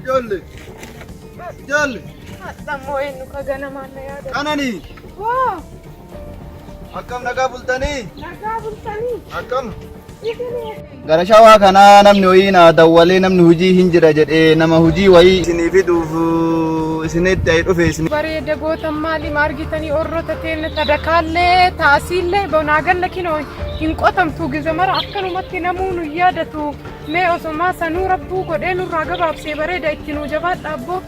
Ijoollee. Ijoollee. Hadhammoo eenyu ka ganamaan na yaada. Qananii. Woo! Akkam nagaa bultanii? Nagaa bultanii. Akkam? Isinii. Gara shawaa kanaa namni wayii naa dawwalee namni hojii hin jira jedhee nama hojii wayii isinii fiduuf isinitti ayi dhufe isin. Bareeda gootan maali ma argitanii orrota teenna tadakaallee taasiillee bonaa galla kinoo hin qotamtu gize mara akkanumatti namuu nu yaadatu mee osomaa sanuu rabbuu godhee nurraa gabaabsee bareeda itti nuu jabaadha abboo.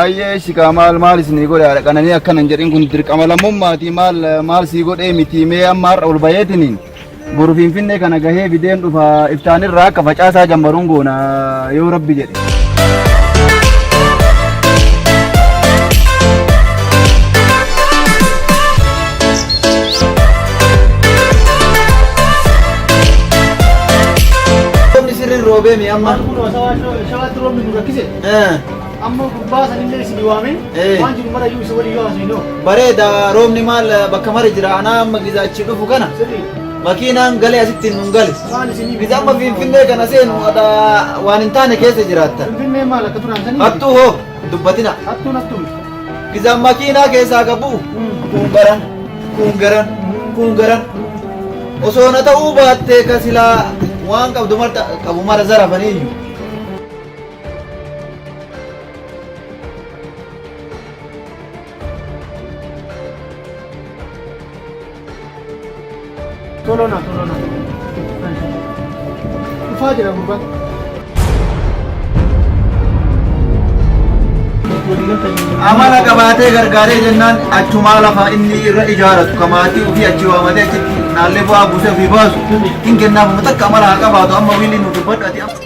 Ayyee shikaa maal maal isinii godhe haadha qananii akkana hin jedhin kun dirqama lammummaatii maal maal sii godhee miti mee amma har'a ol baheetiniin boru finfinnee kana gahee fideen dhufa iftaanirraa akka facaasaa jammaruun goona yoo rabbi jedhe. Roobni sirriin roobee mi amma? Maal kun shawaatti roobni nu rakkise. Amma gurbaa sanillee isin waamee waan jiru marayyuu isa waliin yoo haasofnu. Bareeda roobni maal bakka mara jira anaa amma giza achi dhufu kana makiinaan galee asitti nun gale. Maal isinii Giza amma finfinnee kana seenu ada waan hin taane keessa jiraatta. Finfinnee maal akka duraan sanii? Hattuu hoo dubbatina. Hattuun hattuun. Giza makiinaa keessaa gabu kun garan kun garan kun garan osoo na ta'uu baattee ka silaa waan qabdu marta qabu mara zarafaniiyyu. Tolona tolona. Dhufaa jira gurbaan. Amala qabaatee gargaaree jennaan achumaa lafa inni irra ijaaratu ka maatii ofii achi waamatee achitti naallee bu'aa buusee ofii baasu hin kennaaf takka amala haa qabaatu amma wiilii nu dubbadhu ati amma.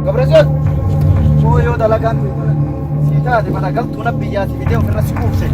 Gabrasiyoon moo yoo dalagaan sii taate mana galtuu na biyyaa si fidee ofirra si quubse.